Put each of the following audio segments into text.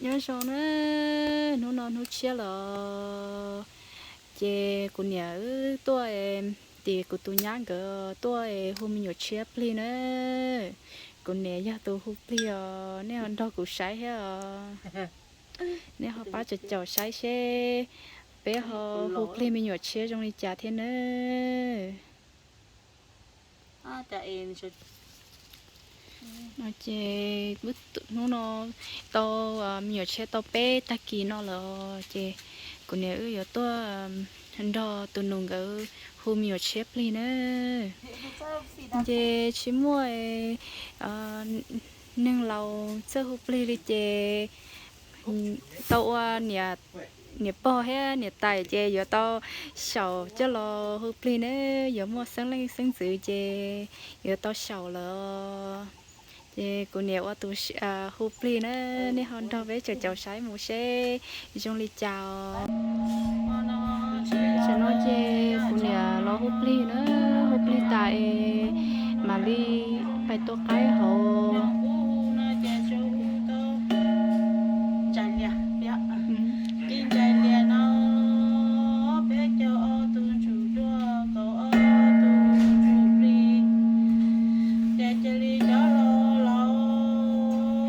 Nyob zoo na, hnub no hnub tshiab lawm, ces kuv niam wb tuaj, tim kuv tus nyab nkawd tuaj hu me nyuam tshiab plig na. Kuv niam yog tus hu plig os, nej ho nrog kuv saib thiab os. Nej ho pab caum caum saib seb peb ho hu plig me nyuam tshiab zoo li cas thiab nawb. No ces hnub no tau me nyuam tshiab tau peb tag kis no lawm ces kuv niam wb yuav tuaj nrog tus nus nkawd hu me nyuam tshiab plig na. Ces tsis muaj neeg laus txawj hu plig li ces tau ua niam pog thiab niam tais ces yuav tau xyaum coj los hu plig na. Yuav muaj xeeb leej xeeb ntxwv ces yuav tau xyaum lawm. Ces kuv niam ua tus hu plig na, nej ho nrog peb caum caum saib mus seb zoo li cas os. Tam no ces kuv niam los hu plig na, hu plig tas es mam li pais tua qaib hauv. Ib ntsais lias no peb caug ob tug ntsuj duaj, kaum ob tug ntsuj plig, ces cia li cov laus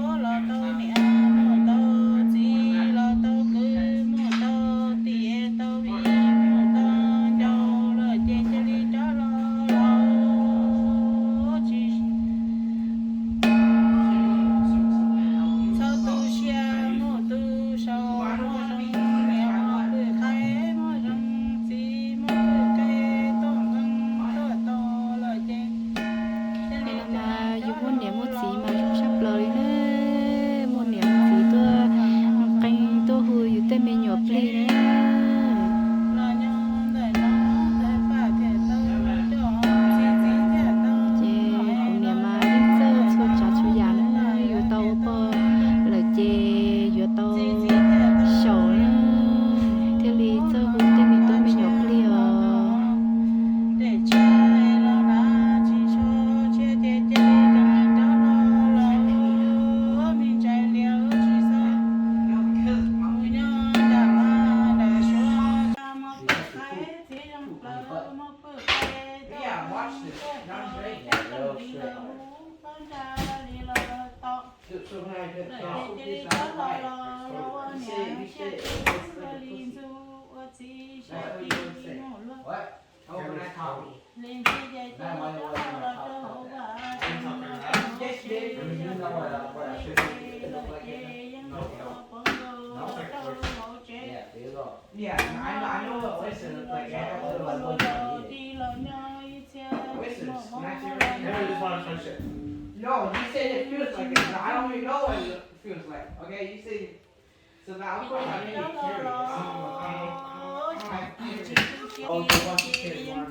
laus los tau niam, muaj tau txiv, los tau kwv, muaj tau tij, tau viv, muaj tau ncaus lawm ces cia li cov laus laus tsis txhob tu siab, muaj tu sau, muaj zoo niam, muaj pwj qaib, muaj zoo txiv, muaj pwj qe, tuaj nqeeb tuaj tau lawm ces mas yus muaj niam muaj txiv mas zoo tshaj plaws li na. Muaj niam muaj txiv tuaj nqee tuaj hu yus tej me nyuam plig na. Ces kuv niam mas yeej txawj txhua tsav txhua yam na, yuav tau ua pog lawm ces yuav tau xyaum na, thiaj li txawj hu tej me tub me nyuam plig os. Yeah, I know, I know what voice it looks like. I have to look like this. Voice is not your favorite. Everyone just want to touch it. No, you said it feels like it. I don't even know what it feels like. Okay, you said, so now of course I'm gonna be curious. I'm, I'm, I'm curious. Oh, you watch the kids one.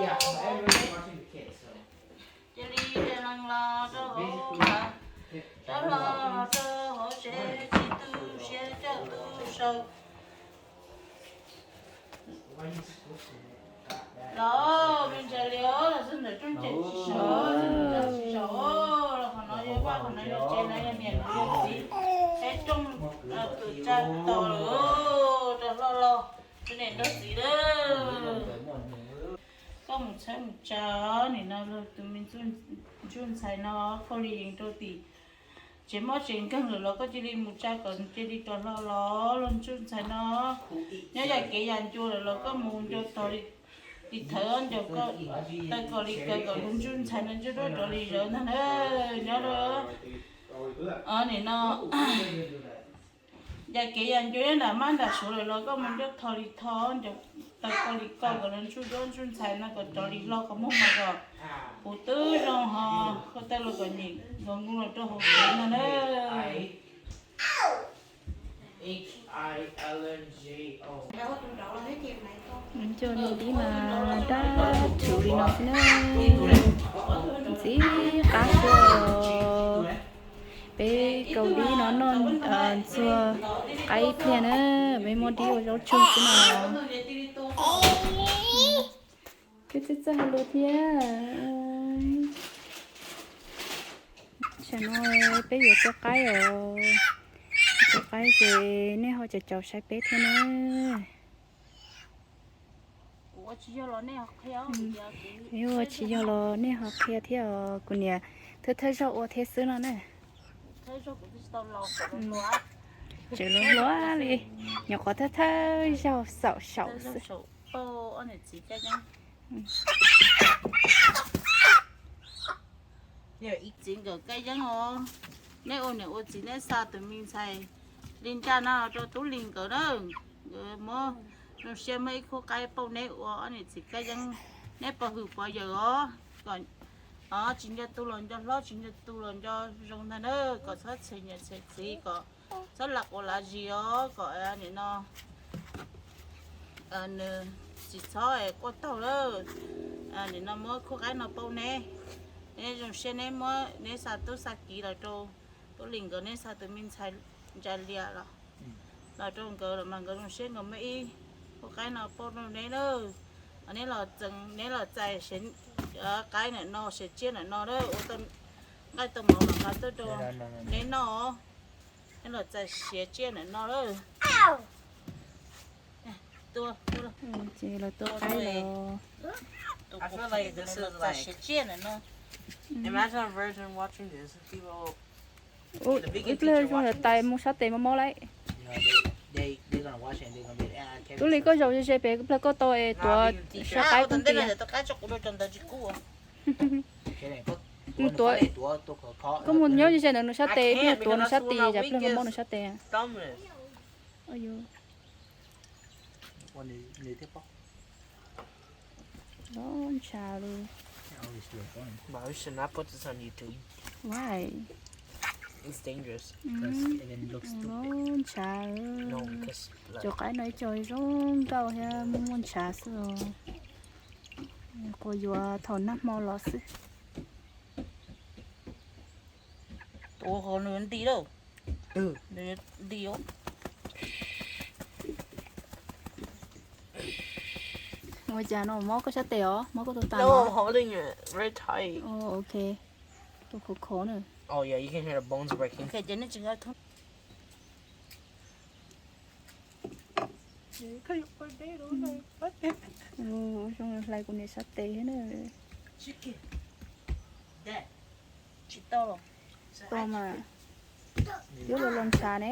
Yeah, everyone's watching the kids, so. Cia li dees lees los rau hauv, rov los rau hauv tsev tsis tu siab coj tu sau. Los me ntxhais li os, los txog ntawm rooj tsev tsis sau, txog ntawm tsis sau, los qhov no yog vaj, qhov no yog tsev, no yog niam, no yog txiv, peb rooj tus tsa tos lawm, rov los los, tus niam nrog txiv lawm. Koj mus txhawb mus tsa nim no tus me ntsuj ntxhais no khaus li yees rau tim tsev mob tsev nkeeg lawm los koj cia li mus tsa kom cia li rov hlo los los ntsuj ntxhais no. Nyob yam kev yam ncua lawm los koj mus ncua tog li, li thawv ncaus koj taw kom li kaws kom tus ntsuj ntxhais no ntsuj duab rov li zawv ntag na. Nyob rau nim no yam kev yam ncua nyob nram mab nram suav lawm los koj mus ncua tog li tho ncaus Tau koj li koj kom nws ntsuj duab ntsuj ntxhais no kom rov li loj kom muaj hmoo kom puv twb zoo ho koj tej los kom nyeem nkaus nkuj los rau hauv kev no na. Coj li dib mas dab rhuv li no xwb na. Ntxim qab xwb os. Peb kaus dib no noj ntxuag qaib ib pliag na, peb muab dib ua zaub tsug xwb na. Koj txawj txawj hais lus thiab. Tam no peb yuav tua qaib os. Tua qaib ces nej ho caum caum saib peb thiab na. Ua tsis yog los nej ho qhia thiab os, kuv niam thawj thawj zaug ua thiab xwb no na. Tseem hluas hluas li, nyuam qhuav thawj thawj zaug xaum saum xwb. Txiv nkawm Kab Yeeb os, neb ua niam ua txiv neb xa tus me ntxhais li nraj no rau tub Lis nkawd na. Nkawd muab zoo siab muab ib khub qaib pauj neb ua ob niam txiv Kab Yeeb, neb pov hwm pov yawm os, kom tsis nco tu los nco hlob, tsis nco tu los nco zoo ntag na, kom txhob txhem niam txhem txiv, kom txhob lam quav lam zis os, kom nim no nws tsis txhob quaj taug lawm. Nim no muab khub qaib no pauj neb, neb zoo siab neb muab neb xa tub xa kiv los rau tub Lis nkawd, neb xa tus me ntxhais Ntsa Lias los los rau nkawd los mas nkawd zoo siab nkawd muab ib khub qaib no pauj rau neb na. Neb los txais qaib ntawm no, siav tsiaj ntawm no, ua tau nqaij tau mov mam nqa tuaj rau neb noj. Neb los txais siav tsiaj ntawm no lawm. Ces lawv tua qaib los. Siav tsiaj ntawm no. Imagine a virgin watching this. Ib pliag zoo yog tais mus sab tes mob mob lauj. Tub Lis, koj zaum ze ze pem ib pliag koj tau es tuav siab qaib poob tis. Koj mus nyob ze ze ntawd nws sab tes, ib pliag tuav nws sab tis, cas pliag mob mob nws sab tes. Loj ntshav li. Why? Loj ntshav. Cov qaib no ib co zoo nkauj thiab muaj muaj ntshav xwb os. Quas yuav thaum nag hmo los xwb. Tua qhov nws nti lawm. Nws nti os. Ua cas no mob koj sab tes os, mob koj tus tas? Ok. Tus khov khov na. Zoo hlais kuv niam sab tes thiab na. Tsis tau los? Tau mas. Yuav los los ntshav ne.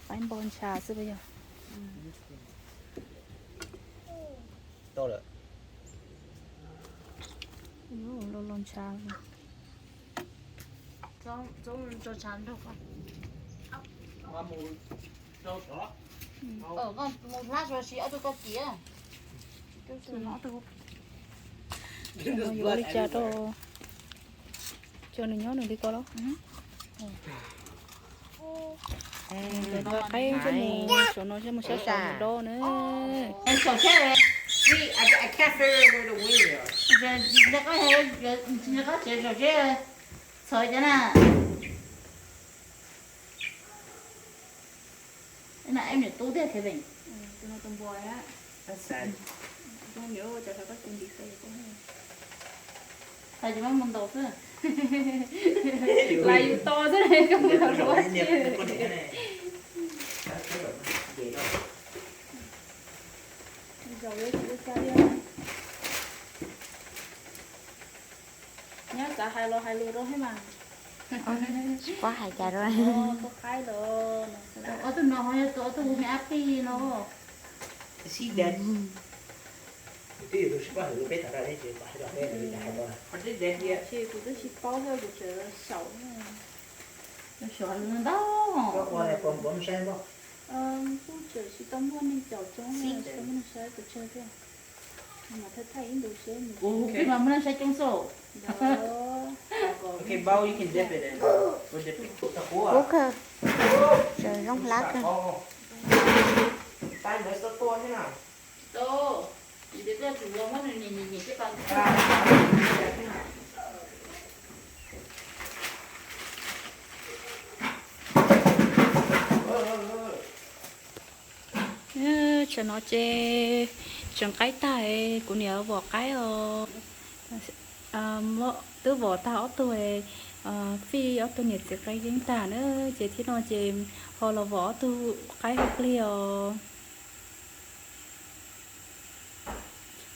Qaib npau ntshav xwb puas yog? Los los ntshav. Mus hlab suav si ob tug koj tias. Yuav ua li cas rau, tso nws nyob nws li ko los? Qaib coj mus saum no coj mus sab saud mus dob na. Txhawv cov na. Em niam tub thiab Kevin. Hais tsis muaj mus ntaus xwb. Lais yus to xwb koj mus ntaus suav tsi. Zaum yuav tsis ua cas li. Nyob txav hais los hais lus rau thiab mas. Tsis paub hais cas rau. Tus qaib los, ob tug no ho yog tus ob tug me ab qij no. Kuv twb tsis paub xwb, kuv tseem xyaum. Xyaum hais lus ntau. Kuj tseem tsis tau muaj neeg caum coob, tsis tau muaj neeg saib pes tsawg thiab. Mas thaij thaij ib ntu seb. Kuv twb mas muaj neeg saib coob xwb. Kuv kawg, zoo hlab kawg. Tam no ces tseem qaib tag, kuv niam vom qaib os. Twb vom tag ob tug, fij ob tug niam txiv qaib yeeb tag na, ces thiab no ces ho los vom ob tug qaib hauv plig os.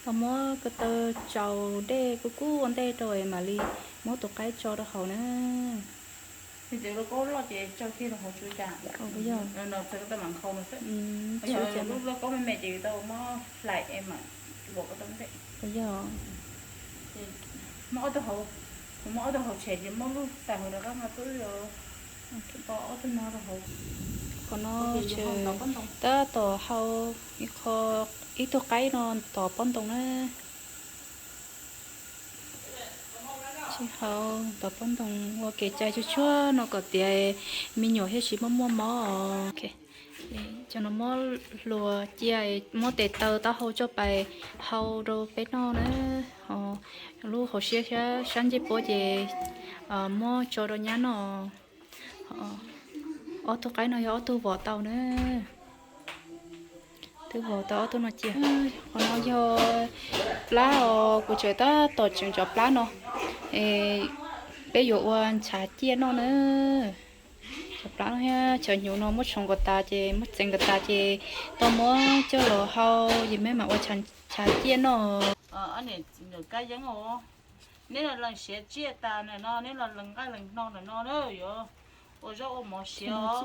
Tau muab ko taw tsaus dej kub kub ua ntej rau mam li muab tus qaib tso rau hauv na. Yog tias lub kaub loj ces tso kiag rau hauv tsuas cas. Yog, txawm tau mam nkhaus no xwb. Lub kaub me me ces tau muab hlais es mam vom ko taw ntej. Yog, muab ob tug hauv, kuv muab ob tug hauv tshem ces muab lub tas hauv rov qab nqa tub. Ob tug no rau hauv. Qhov no tab tom hau ib qho, ib tug qaib no tov pob ntoo na. Tsis hau, tov pob ntoo ua kev cai tsuag tsuag no kom tias me nyuam thiaj tsis muaj muaj mob. Cov no muab hlua cia, muab tes taw taub hau coj pais hau rau peb noj na. Lub hauv siab sab ncej puab ces muab tso rau nyab noj. Ob tug qaib no yog ob tug vom tau na. Twb vom tau ob tug no cia. Qhov no yog plab os, kuv tseem tab tom tseem cov plab no, peb yuav ua ntshav ciaj noj na. Cov plab no thiab cov hnyuv no muab tshoov kom tas ces muab txeev kom tas ces tau muab coj los hau, ces peb mam ua ntshav ciaj noj. Ob niam txiv nkawd kab yeeb os, neb los lees siav tsiaj tas ntawm no, neb los lees nqaij lees hno ntawm no na, yuav ua zaub ua mov siav os,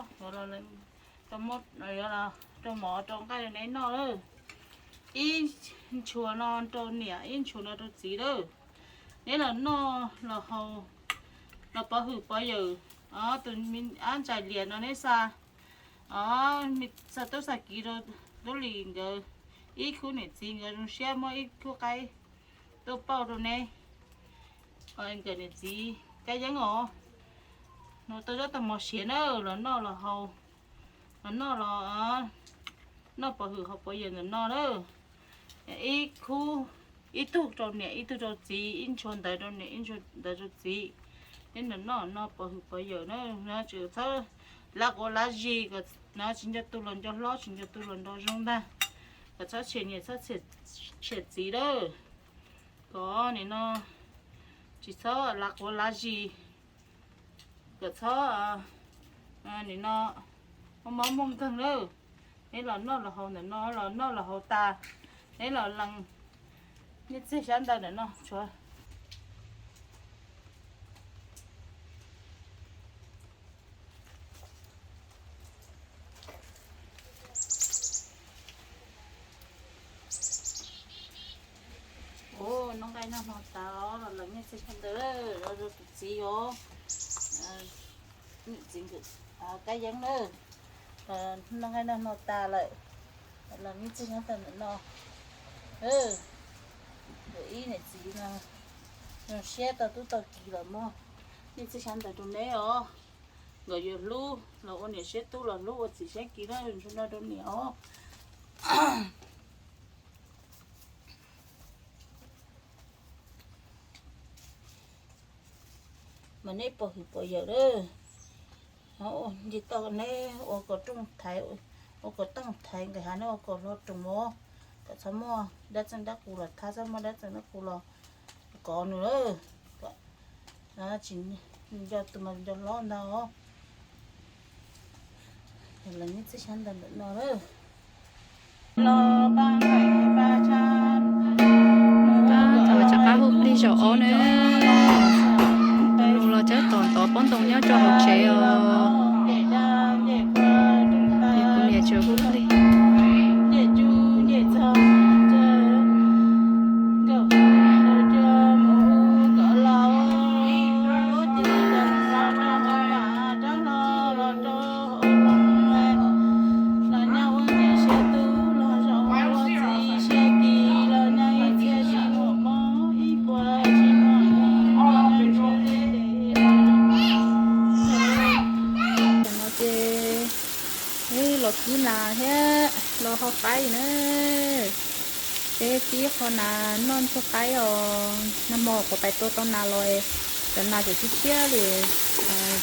rau mov rau nqaij rau neb noj lawm. Ib ntshuas no rau niam, ib ntshuas no rau txiv lawm. Neb los noj los haus, los pov hwm pov yawm. Tus ab ntsais lias no neb xa, xa tub xa kiv rau tub lis nkawd, ib khub niam txiv nkawd zoo siab muab ib khub qaib tuaj pauj rau neb, nkawm niam txiv kab yeeb os. No tau zaub tau mov siav na, los noj los haus, los noj los noj pov hwm haus pov yawm ntawm no na. Ib khub, ib tug rau niam ib tug rau txiv, ib ntshuas ntawd rau niam ib ntshuas ntawd rau txiv. Neb los noj no pov hwm pov yawm na, tsis txhob lav quav lav zis, tsis nco tus los nco hlob, tsis nco tus los nco zoo ntag. Kom txhob tshem niam txhob tshem txiv lawm. Kom nim no tsis txhob lav quav lav zis, kom txhob nim no muaj mob muaj nkeeg lawm. Neb los noj los haus ntawm no, los noj los haus tas, neb los lees nyiaj txiag xyab ntawv ntawm no tshuav. Noj nqaij noj hno tas los lees nyiaj txiag xyab ntawv rau tus txiv os. Niam txiv kab yeeb na, noj nqaij noj hno tas lawm, lees nyiaj txiag xyab ntawv ntawm no. Nkawd ib niam txiv no zoo siab tau tub tau kiv los muab nyiaj txiag xyab ntawv rau neb os. Nkawd yuav hlub los ua niam siab tub los hlub ua txiv siab kiv na, zoo no rau niam os. Mas neb pov hwm pov yawm lawm, nce toj neb ua kom rooj thaiv, ua kom tooj thaiv nkawd hav, neb ua kom hlo roos os. Kom txhob muaj dab txeej dab qus los thab, txhob muaj dab txeej dab qus los kov nws lawm. Tsis nco tus mas nco hlob ntag os. Lees nyiaj txiag xyab ntawv ntawm no lawm. Tau rov qab hu plig zaum ob na. Tus nus los tab tom ntov pob ntoo nyob rau hauv tsev os. Ces kuv niam tseem hu plig. Ib qho nas noj ntxuag qaib os, nag hmo kuv pais tua tau nas los, cov nas tseem tshiab tshiab li,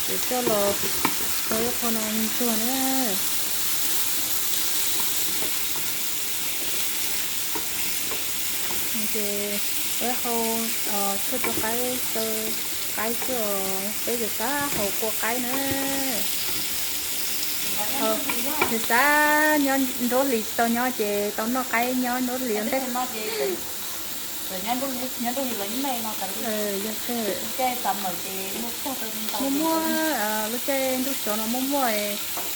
ces coj los tua ib qho no ntxuag na. Ces peb hau tshuaj rau qaib, xaw qaib xwb os, peb yuav xav haus kua qaib na. Nws xav nyob nruab hlis tau nyob ces tau noj qaib nyob nruab hlis ntej. Muaj muaj lub caij ntuj sov no muaj muaj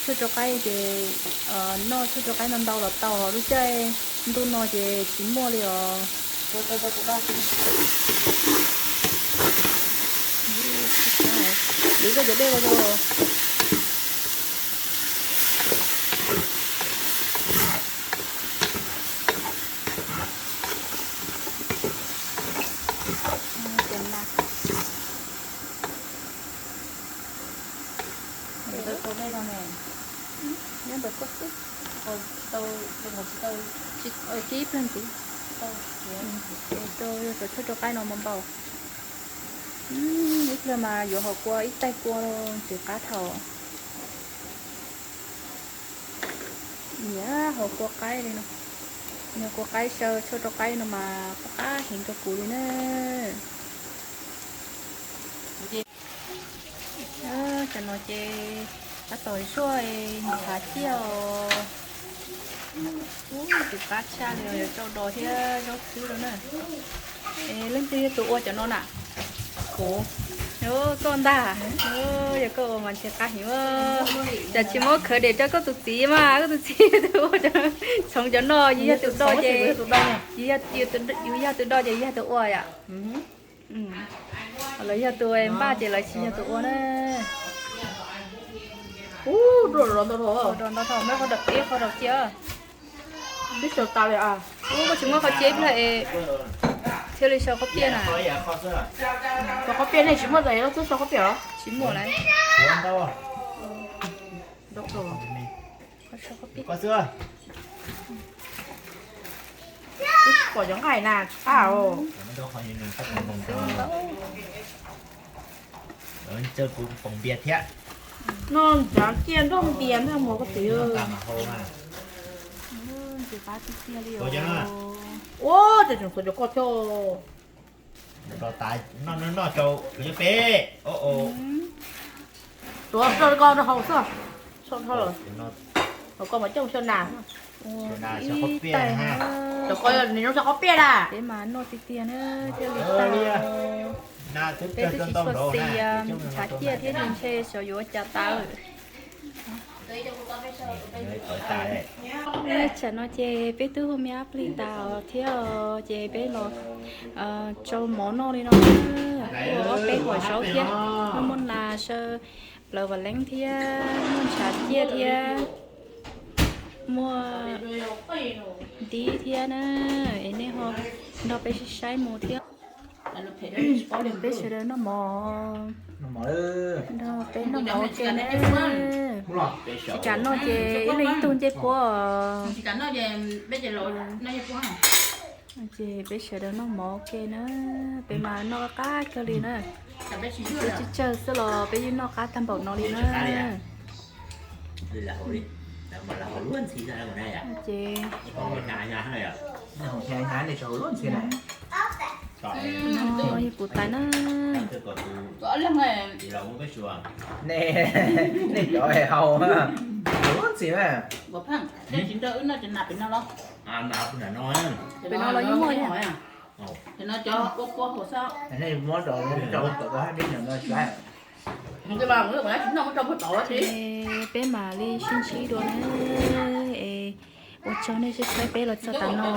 tshuaj rau qaib ces noj tshuaj rau qaib ntau ntau los tau, lub caij ntuj no ces tsis muaj li os. Dib koj cov dej ua rau. Nyob ntawm koj xwb. Tsis ib pliag ntxiv. Rau, yog cov tshuaj rau qaib no mas npau. Ib pliag mas yuav haus kua ib taig kua los tsis qab thaum. Nyiam haus kua qaib li no. Nyiam kua qaib, xaw tshuaj rau qaib no mas qab qab heev rau kuv li na. Tam no ces tab tom zuaj ntshav ciaj os. Tus qab tshaj li yuav rau dos thiab zaub xwb rau na. Leej twg yog tus ua cov no na? Kuv. Koj ntag. Yog koj ua mas ntshe qab heev. Cas tsis muab khawv diam rau koj tus txiv mas, koj tus txiv yog tus ua, txhoov cov no, yus yog tus do ces, yus yog tus do ces yus yog tus ua yom. Lawv yog tus npaj ces lawv tsis yog tus ua na. Ntau dhau, muab qhov daum, ib qho daum cia. Ub, koj tsis muab qhov cia ib pliag es thiaj li sau qhov piaj na. Qhov piaj nej tsis muaj ntawd los twb sau qhov piaj los? Tsis muaj lawm. Twb pom cov nqaij na, tsis qab os. Noj ntshav ciaj nrog npias ntag mog koj txiv. Ua cas tseem xuav cov koj thiab. Noj rau peb. Xuav rau koj rau haus xwb. Koj mas coj xyaw nas. Ib tais, cov koj nws zoo xyaw qhov piaj na. Peb mas noj tiag tiag na thiaj li tag. Peb twb tsis tshua xis ntshav ciaj thiab ntshe xyov yuav ua cas tas lawm. Tsam no ces peb twb hu me ab plig tas thiab os, ces peb los tsau mov noj li no, ua ob peb huam zaub thiab, muaj nas saw plaws vam leeb thiab, muaj ntshav ciaj thiab, muaj dib thiab na. Es nej ho nrog peb saib mus thiab. Peb sawv daws noj mov, nrog peb noj mov ua ke na. Tsis kam noj ces ib leeg ib tug ncej puab. Ces peb sawv daws noj mov ua ke na, peb mas noj qab kawg li na. Peb tsawg tsawg xwb los peb yeej noj qab tag npaum no li na. Ces yog kuv tais na. Nej cov haus luab ntxhi na. Pem no los yeej muaj thiab. Peb mam li sib ntsib dua na. Es ua tsaug nej saib peb los txog tas no.